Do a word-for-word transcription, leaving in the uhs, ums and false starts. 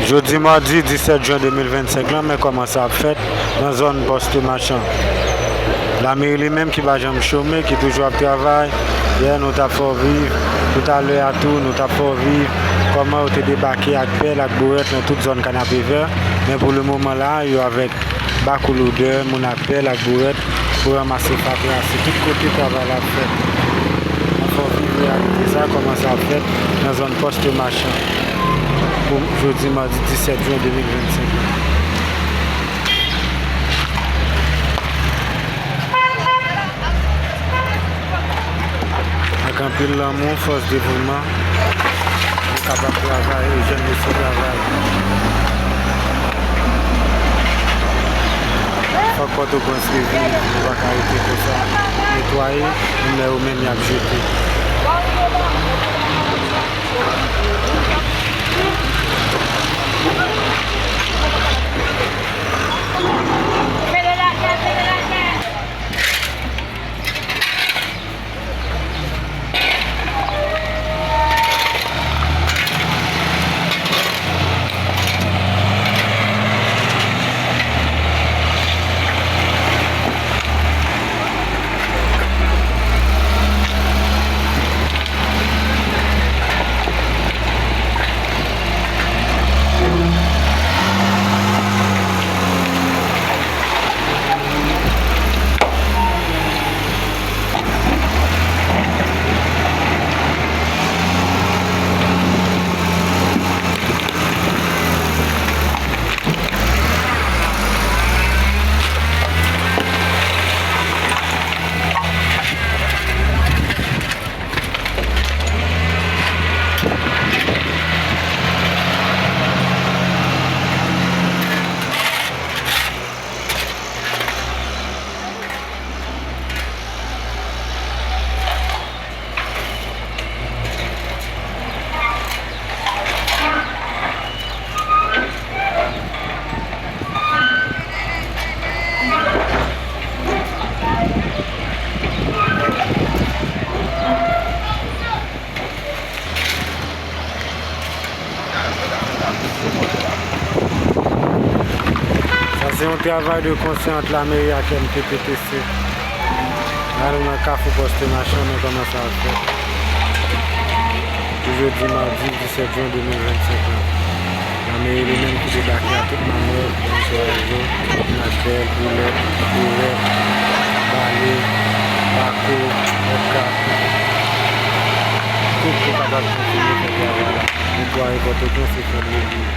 Jodi madi disèt jen de mil vennsenk lan, men kòman sa ap fèt nan zòn Pòste Machan. Lameri li menm ki pa janm chome, ki toujou ap travay. Yè nou t ap fè w viv, toutalè a tou, nou t ap fè w viv kòman yo te debake ak pèl, ak bourèt nan tout zòn Kanapevè. Men pou le moman la, yo avèk bakou loudè, moun ak pèl, ak bourèt pou ranmase fatra. Se tout kote travay la ap fèt. Anfen, viv reyalite sa, kòman sa ap fèt nan zòn Pòste Machan pou jodi madi disèt jen de mil vennsenk lan. Ak anpil lanmou, fòs, devouman, nou kapab travay e jèn yo sou travay. Fòk Pòtoprens reviv, nou pa ka rete konsa. Netwaye, men yo menm y ap jete. Sa se yon travay de konsè ant lameri ak M P P T C. La nou nan kafou Pòste Machan, men kòman sa ap fèt. Pou jodi madi disèt jen de mil vennsenk lan. Lameri li menm ki debake ak tout mannèv, netwayaj yo, machèl, boulèt, bourèt, bale, bako, òka, tout pou kapab kontinye fè travay la. Netwaye Pòtoprens e fè l reviv.